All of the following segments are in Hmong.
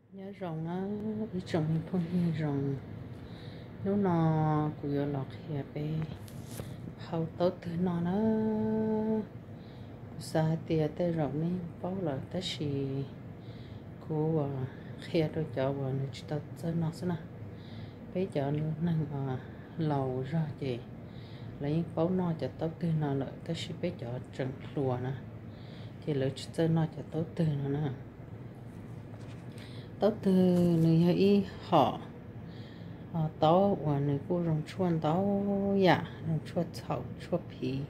Nyob zoo na ib tsoom me phooj ywg zoo, hnub no kuv yuav los qhia peb hau taub twg no na. Kuv xav hais tias tej zaum nej yeej paub lawm tab sis kuv uas qhia rau cov uas nws tsis tau txawj noj xwb na. Peb cov neeg uas laus zog ces lawv yeej paub noj cov taub twg no lawm tab sis peb cov tseem hluas na ces lawv tsis txawj noj cov taub twg no na. Taub twg nws yog ib hom taub uas nws kuj zoo tshuaj ntau yam, zoo tshuaj txhaum tshuaj phiv.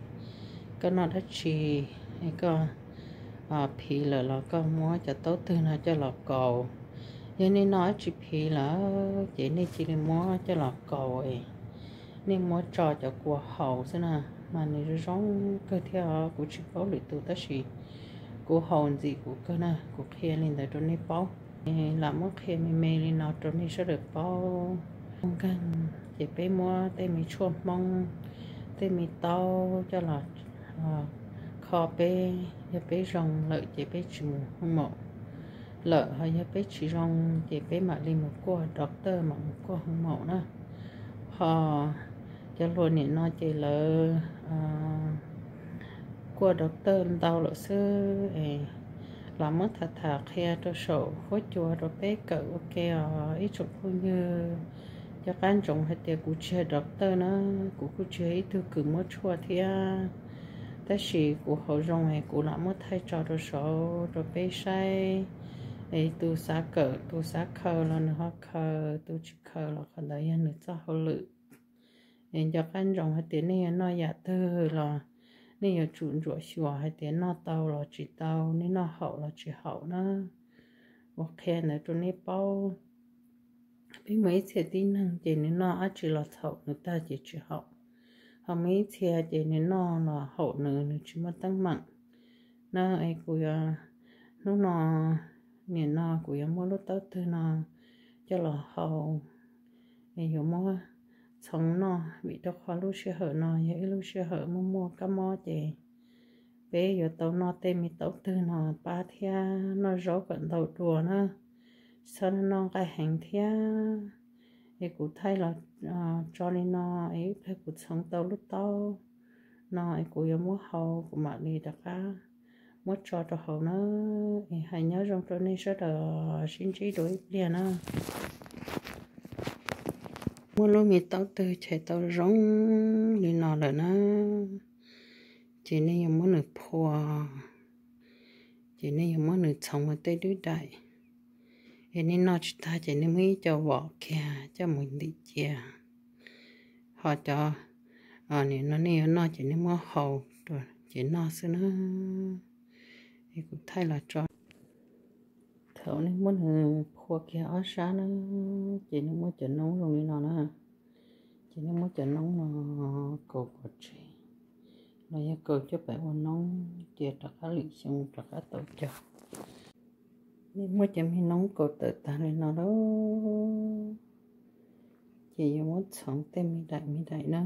Koj noj dab tsi es koj phiv lawm los koj muab cov taub twg no coj los kaus. Yog nej noj dab tsi phiv lawm ces nej cia li muab coj los kaus es nej muab tso cov kua haus xwb na, mas nws zoo zoo kawg thiab os. Kuv tsis paub lwm tus tab sis kuv haus ntxim kuv kawg na, kuv qhia li ntawd rau nej paub. Lam muab qhia me me li no rau nej sawv daws paub. Nkeeg ces peb muab tej me tshuaj Hmoob, tej me taub coj los kho peb, yog peb zoo lawm ces peb tsis mus hoo maum lawm, ho yog peb tsis zoo ces peb mam li mus kuaj doctor mam mus kuaj hoo maum na. Ho cov hluas nim no ces lawv kuaj doctor ntau lawm xwb es los muab tham tham qhia rau saum huab cua rau peb kawm ua ke os ib tsoom phooj ywg. Cov qab ntsoov hais tias kuv tsis yog doctor na, kuv kuj tsis yog ib tug kws muab tshuaj thiab, tab sis kuv haus zoo es kuv lam muab thaij tso rau saud rau peb saib. Es tus xav kawm tus xav khaws los nws ho khaws, tus tsis khaws los qhov ntawd yog nws txoj hauj lwm. Es nco qab ntsoov hais tias nej yuav noj yam twg los nej yuav tsum ntsuam xyuas hais tias noj tau los tsis tau, nej noj haum los tsis haum na. Ua qhia ntawd rau nej paub. Peb muaj ib txhia tib neeg ces nws noj dab tsi los txhaum nws tag ces tsis haum, ho muaj ib txhia ces nws noj los haum nws, nws tsis muaj teeb meem na. Es kuv yuav, hnub no, nim no kuv yuav muab lub taub twg no coj los hau, es yuav muab txhoov noj vim rau qhov lub sij hawm no yog ib lub sij hawm muaj muaj kab mob ces peb yuav tau noj tej me taub twg no pab thiab noj zaub kom ntau dua na, txhob noj nqaij heev thiab. Es kuv thaij los tso li no, es ib pliag kuv txhoov tau lub taub no es kuv yuav muab hau kuv mam li rov qab muab tso rau hauv na. Es hais nyob zoo rau nej sawv daws, sib ntsib dua ib pliag na. Muab lub me taub twg chais tau zoo li no lawm na, ces nej yuav muab nws phua, ces nej yuav muab nws txhoov ua tej dwb daim. Es nej noj tsis tag ces nej muab ib co vom kiag coj mus ntim cia. Ho cov nim no nej yuav noj ces nej muab hau rau ces noj xwb na. Es kuv thaij los tso. Thaum nej muab nws phua kiag ob sab na, ces nej muab cov noob zoo li no na, ces nej muab cov noob no kaus pov tseg, los yog kaus coj pais ua noob cia rov qab lwm xyoo rov qab tau cog. Nej muab cov me noob kaus tawm tag li no lawm, ces yuav muab txhoov tej me daim me daim na.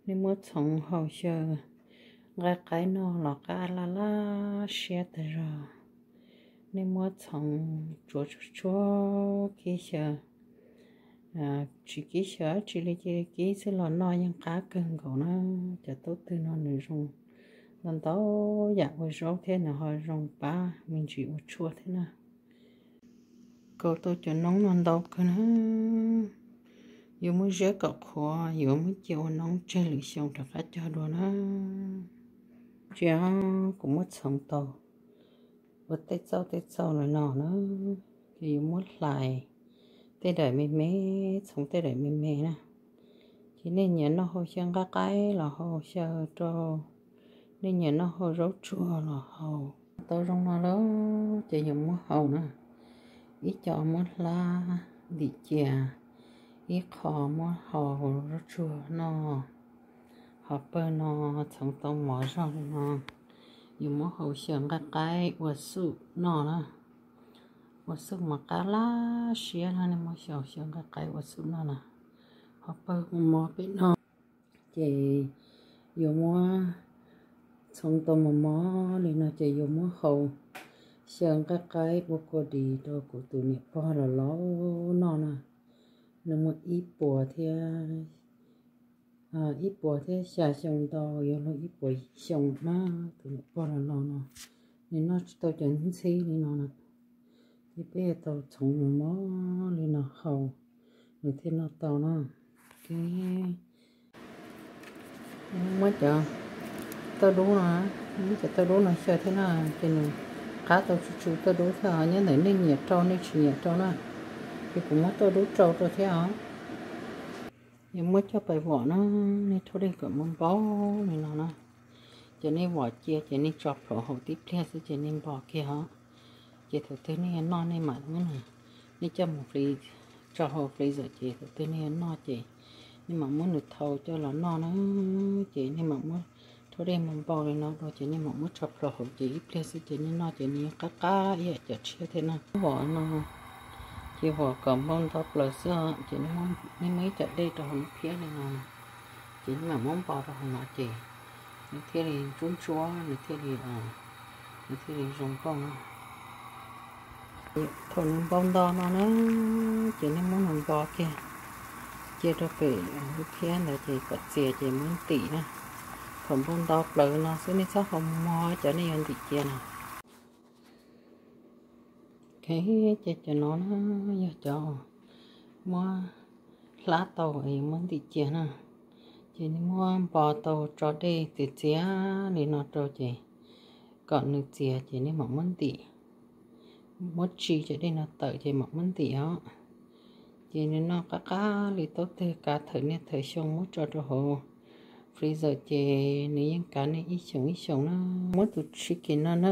Nej muab txhoov hau xyaw nqaij qaib noj los qab laj laj siab tas zog. Nej muab txhoov tsuav tsuag tsuag kib xyaw, tsis kib xyaw dab tsi li, cia li kib xwb los noj yeej qab kawg nkaus na. Cov taub twg no nws zoo ntau ntau yam ua zaub thiab nws ho zoo pab me ntsis ua tshuaj thiab na. Kaus tau cov noob no ntau kawg na, yuav muab ziab kom qhuav, yuav muab cia ua noob tseg lwm xyoo rov qab cog dua na. Ntsia, kuv muab txhoov tau ua tej txauj tej txauj li no na, ces yuav muab hlais tej daim me me, txhoov tej daim me me na. Ces nej nyiam noj hau xyaw nqaij qaib los hau xyaw rau, nej nyiam noj hau zaub tsuag los hau. Tau zoo no lawm ces yuav muab hau na, ib co muab hlab ntim cia, ib qho muab hau zaub tsuag noj. Ho pawg no txhoov tau mov zog li no, yuav muab hau xyaw nqaij qaib ua xuj noj na. Ua xuj mas qab laj siab na, nej muab hau xyaw nqaij qaib ua xuj noj na. Ho pawg mos mos pem no ces yuav muab txhoov tau mos mos li no ces yuav muab hau Xyaw nqaij qaib ua kua dis rau kuv tus niam pog los los noj na. Nws muaj ib puas thiab, ib puas thiab xya xyoo ntau, yuav luag ib puas xyoo na. Tus niam pog los los no, nws noj tsis tau cov ntxhib li no na. Ces peb yuav tau txhoov mus mov li no haus, nws thiaj noj tau na. Muab cov tauj dub no, muab cov tauj dub no xyaw thiab na, ces nws qab tau tsw tsw tauj dub thiab os. Nyob ntawm nej nyiam rau nej tsis nyiam rau na, ces kuv muab tauj dub rau rau thiab os. Yog muab coj pais vom na, nej rhaub dej kom npau npau li no na. Ces nej vom cia ces nej tso plhuav hauv tib pliag xwb ces nej npog kiag os. Ces thaum twg nej yuav noj nej mam muab, nej coj mus tso hauv freezer ces thaum twg nej yuav noj ces nej mam muab nws thau coj los noj na. Ces nej mam muab rhaub dej npau npau li no dua ces nej mam muab tso plhuav hauv ces ib pliag xwb ces nej noj ces nws yeej qab qab ib yam cov tshiab thiab na. Vom no ces vom kom npau nto plaws xwb os, ces nej muab ib co dej rau hauv lub phiab li no, ces nej mam muab npo rau hauv no ces nws thiaj li ntsuab ntsuab, nws thiaj li, nws thiaj li zoo nkauj no. Thaum nws npau nto no na, ces nej muab nws npo kiag cia rau pem lub phiab ntawd ces kom txias ces muab ntim na. Thaum npau nto plaws no xwb nej txhob ho mog cov nej yuav ntim cia na. Ces cov no na yog cov muab hlab tau es yuav muab ntim cia na. Ces nej muab npo tau tso dej txias txias li no rau ces kom nws txias ces nej mam muab ntim. Muab tsi cov dej no tawm ces mam muab ntim os. Ces nws noj qab qab li taub twg, kav thawm niaj thawm xyoo muab tso rau hauv freezer ces nws yeej kav nej ib xyoos ib xyoos na. Muab tus chicken no na,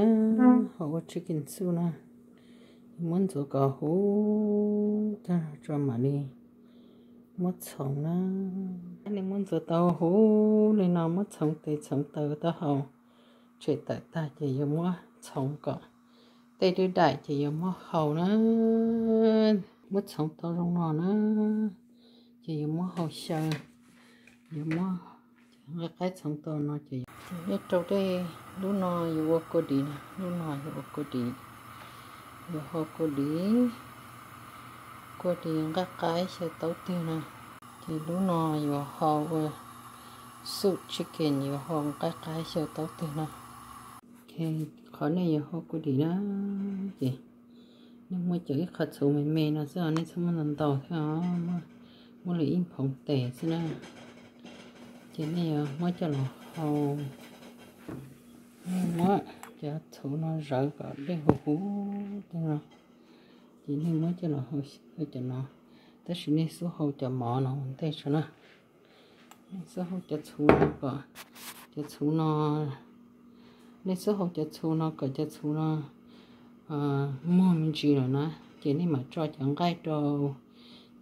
ho ua chicken soup na, muab ntxuav kom huv tag tso mam li muab txhoov na. Nej muab ntxuav tau huv li no muab txhoov tes txhoov taw taub hau tshem tawm tag ces yuav muab txhoov kom tej dwb daim ces yuav muab hau na. Muab txhoov tau zoo no na, ces yuav muab hau xyaw, yuav muab nqaij qaib txhoov tau no ces nej rau dej, lub no yuav ua kua dis, lub no yuav ua kua dis, yuav hau kua dis, kua dis nqaij qaib xyaw taub twg na. Ces lub no yuav hau ua soup chicken, yuav hau nqaij qaib xyaw taub twg na. Qhov nej yuav hau kua dis na, ces nej muab cov ib qho txhuv me me no xwb os, nej txhob muab ntau ntau thiab os, muab li ib nphoov tes xwb na. Ces nej yuav muab coj los hau, muab cov txhuv no zawv kom dej huv huv tej no, ces nej muab coj los hau cov no, tab sis nej xub hau cov mov no ua ntej tso na. Nej xub hau cov txhuv no kom cov txhuv no, nej xub hau cov txhuv no kom cov txhuv no muag me ntsis lawm na, ces nej mam tso cov nqaij rau.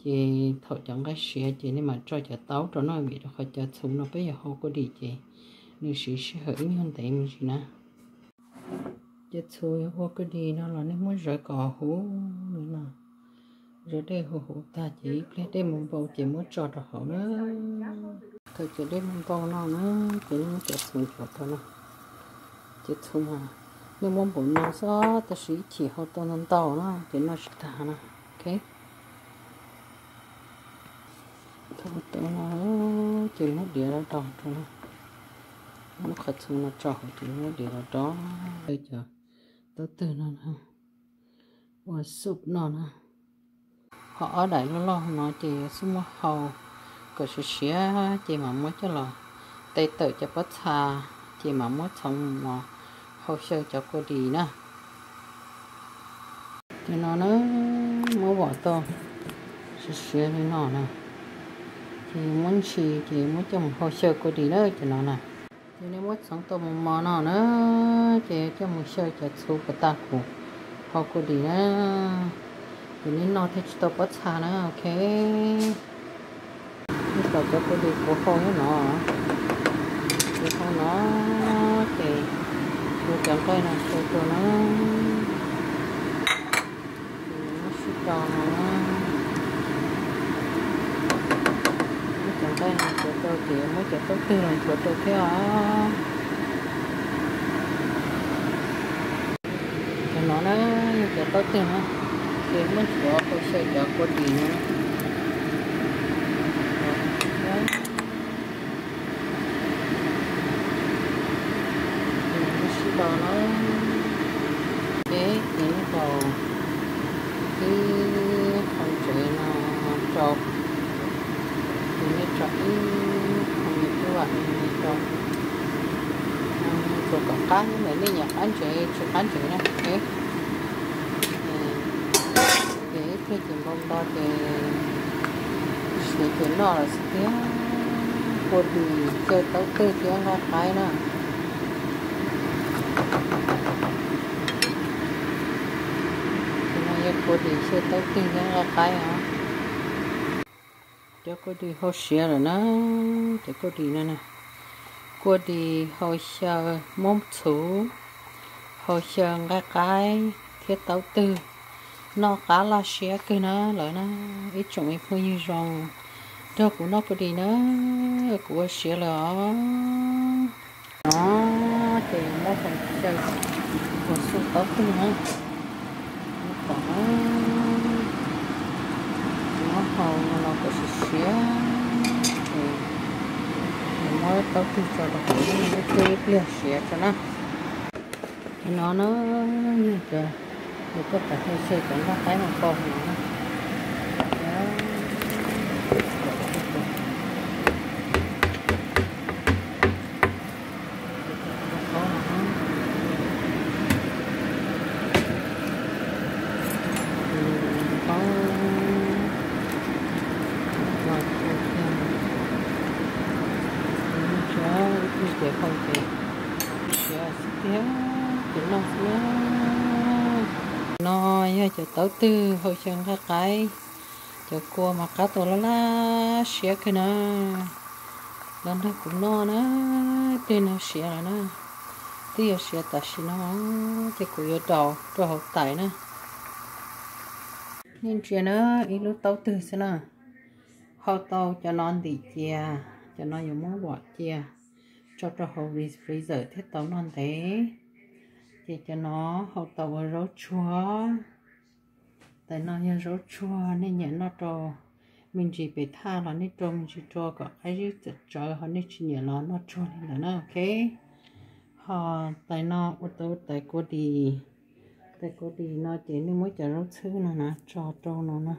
Ces thaum cov nqaij siav ces nej mam tso cov taub rau no, vim rau qhov cov txhuv no peb yuav hau kua dis ces nws siv sij hawm ib nyuag ntev me ntsis na. Cov txhuv yuav hau kua dis no los nej muab zawv kom huv li no, zawv dej huv huv tag ces ib pliag dej mus npau ces muab tso rau hauv na. Thaum cov dej mus npau no na, ces nej muab cov txhuv ntxuav tau no. Cov txhuv mas nej muab npaum no xwb tab sis ib chim hau tau ntau ntau na ces noj tsis tag na. Ok, thaum tau no ces muab diav los do rau no, muab qhov txhuv no tso hauv ces muab diav los do cov taub twg no ua soup noj na. Ho ob daim loj loj no ces yuav xub muab hau kom siav siav ces mam muab coj los tes tawm cov pob txha, ces mam muab txhoov mus hau xyaw cov kua dis na. Ces no na, muab vom tau siav siav li no na, ces muab ntshis ces muab coj mus hau xyaw kua dis na. Ces no na, ces nej muab txhoov tau mos mos no na, ces coj mus xyaw cov txhuv kom tag kuv hau kua dis na. Ces nej noj thiaj tsis tau pob txha na. Ok, nej pom cov kua dis kuv hau nyob no, kuv hau no, ces kuv cov nqaij no xyaw rau na. Ces muab sib do no, muab cov nqaij no ntxuav rau ces muab cov taub twg los ntxuav rau thiab os. Cov no na, Taub twg na, ces muab ntxuav hau xyaw cov kua dis no. Sib do na, ces ces zaum ib qho ntsev no rau, ces nej tso ib qho me tub rau, tsuas kom qab xwb, nej nyiam qab ntsev tsis qab ntsev na. Ces ib pliag ces npau npau ces siav ces noj lawm xwb tiag. Kua dis xyaw taub twg thiab nqaij qaib na. Ces no yog kua dis xyaw taub twg thiab nqaij qaib os. Cov kua dis hau siav lawm na, cov kua dis no na, kua dis hau xyaw muab txhuv, hau xyaw nqaij qaib thiab taub twg, noj qab laj siab kawg na lawm na. Ib tsoom me phooj ywg zoo, nrog kuv noj kua dis na, kuv ua siav lawm os. No ces muab hau xyaw ua xyaw taub twg na, muab tom, muab hau no kom siav siav, ces muab taub twg tso rau hauv, ib pliag siav tso na. Cov no na, yog cov yus tuaj pem hau xyaw cov nqaij qaib no pov no na. Ib pliag ces hau ces siav xwb tiag, ces noj xwb na. No yog cov taub twg hau xyaw nqaij qaib, cov kua mas qab tau laj laj siab kawg na. Los nrog kuv noj na, twb no siav lawm na, twb yuav siav tam sim no, ces kuv yuav daus rau hauv tais na. Nej ntsia na, ib lub taub twg xwb na, hau tau cov no ntim cia, cov no yuav muab vom cia, tso rau hauv freezer thiaj tau noj ntev. Ces cov no hau tau ua zaub tsuag. Tais no yog zaub tsuag, nej nyiam noj rau me ntsis pem thaj los nej rau me ntsis rau kom qab zib txawm tsawv, ho nej tsis nyiam los noj tsuag li ntawd na, ok. Ho tais no ua tau tais kua dis. Tais kua dis no ces nej muab cov zaub txhwb no na tso rau no na,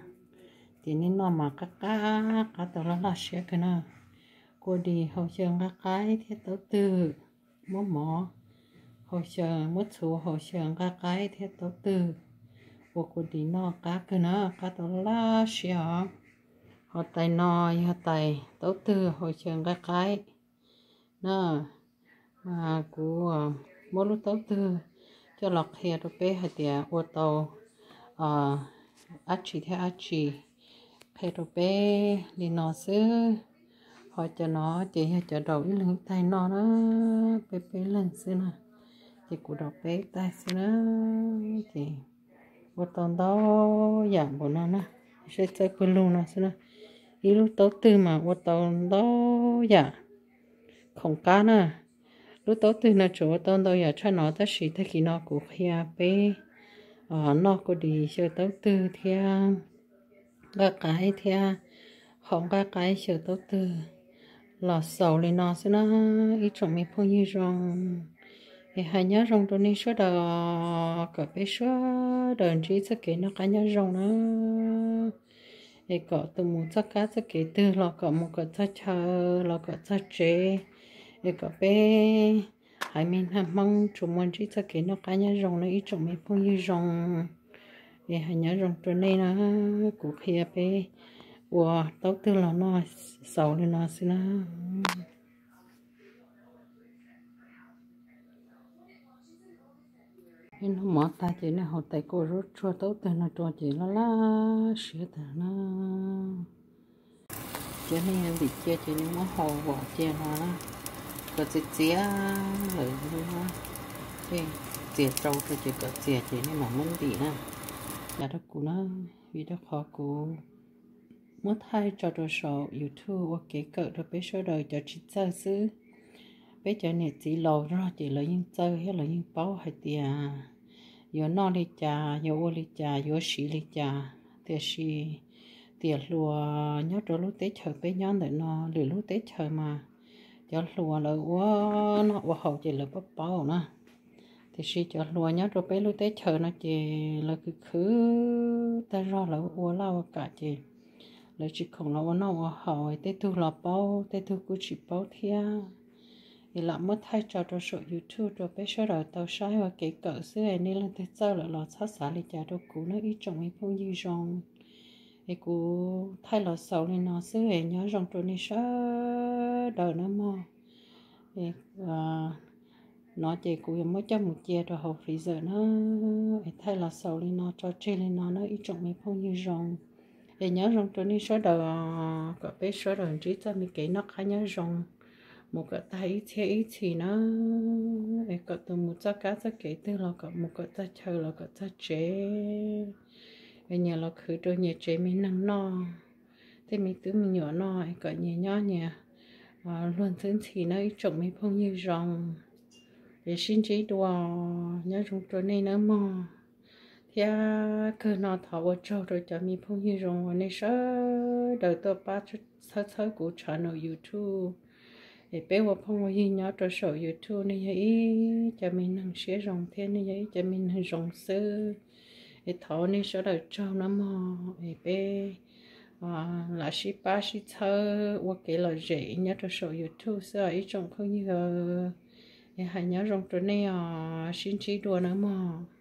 ces nej noj mas qab qab qab tau laj laj siab kawg na. Kua dis hau xyaw nqaij qaib thiab taub twg, muab mov hau xyaw, muab txhuv hau xyaw nqaij qaib thiab taub twg, ua kua dis noj qab kawg na, qab tau laj laj siab os. Ho tais no yog tais taub twg hau xyaw nqaij qaib na. Kuv muab lub taub twg coj los qhia rau peb hais tias ua tau dab tsi thiab dab tsi, qhia rau peb li no xwb. Ho cov no ces yog cov daus ib leeg ib tais noj na, peb peb leeg xwb na, ces kuv daus peb tais xwb na. Ces ua tau ntau yam npaum no na, saib txawb pawg lug no xwb na. Ib lub taub twg mas ua tau ntau yam khoom qab na. Lub taub twg no tsuas ua tau ntau yam tshaj no, tab sis tag kis no kuv qhia peb noj kua dis xyaw taub twg thiab nqaij qaib thiab hau nqaij qaib xyaw taub twg los xaus li no xwb na, ib tsoom me phooj ywg zoo. Es hais nyob zoo rau nej sawv daws, kom peb sawv daws ntsib txoj kev noj qab nyob zoo na. Es kom tus mus txoj kab txoj kev twg los kom mus kom txog chaw, los kom txog tsev, es kom peb haiv me nag Hmoob tsuas muaj ntsib txoj kev noj qab nyob zoo na ib tsoom me phooj ywg zoo. Es hais nyob zoo rau nej na, kuv qhia peb ua taub twg los noj xaus li no xwb na. Nej noj mov tag ces nej hau tais kua zaub tsuag taub twg no rau ces laj laj siab tag na. Ces nej yuav ntim cia ces nej muab hau vom cia no na, kom txias txias lawm, txias rau rau ces kom txias ces nej mam muab ntim na. Cas rau kuv na, vim rau qhov kuv muab thaij tso rau saum YouTube ua kev kawm rau peb sawv daws cov tsis txawj xwb. Peb cov niam txiv laus zog ces lawv yeej txawj thiab lawv yeej paub hais tias yuav noj li cas, yuav ua li cas, yuav siv li cas. Tiam sis tiam hluas nyob rau lub teb chaws peb nyob ntawm no, lwm lub teb chaws mas cov hluas lawv ua noj ua haus ces lawv paub paub na. Tiam sis cov hluas nyob rau peb lub teb chaws no ces lawv khwv khwv tag zog, lawv ua laj ua kam ces lawv tsis khoom los ua noj ua haus, tej tug los paub, tej tug kuj tsis paub thiab. Es lam muab thaij tso rau saum YouTube rau peb sawv daws tau saib ua kev kawm xwb, nej leej twg txawj lawm los txhob xav li cas rau kuv nawb ib tsoom me phooj ywg zoo. Es kuv thaij los xaus li no xwb es nyob zoo rau nej sawv daws nawb mog. No ces kuv yuav muab coj mus cia rau hauv freezer na. Es thaij los xaus li no tso tseg li no na ib tsoom me phooj ywg zoo. Es nyob zoo rau nej sawv daws, kom peb sawv daws ntsib txoj me kev noj qab nyob zoo mus kom tag ib txhiab ib txhis na. Es kom tus mus txoj kab txoj kev twg los kom mus kom txog chaw los kom txog tsev. Es nyias los khwv rau nyias tsev me neeg noj, tej me tub me nyuam noj es kom nyias nyob nyias luag ntxhwb ntxhi na ib tsoom me phooj ywg zoo. Es sib ntsib dua, nyob zoo rau nej nawb mog. Thiab kawg no thov ua tsaug rau cov me phooj ywg zoo uas nej sawv daws tuaj pab txhawb txhawb kuv channel YouTube. Es peb ua phooj ua ywg nyob rau saum YouTube, nej yog ib cov me neeg siab zoo thiab nej yog ib cov me neeg zoo xwb. Es thov nej sawv daws tsaug nawb mog. Es peb lam sib pab sib txhawb ua kev lom zem nyob rau saum YouTube xwb os ib tsoom phooj ywg. Es hais nyob zoo rau nej os, sib ntsib dua nawb mog.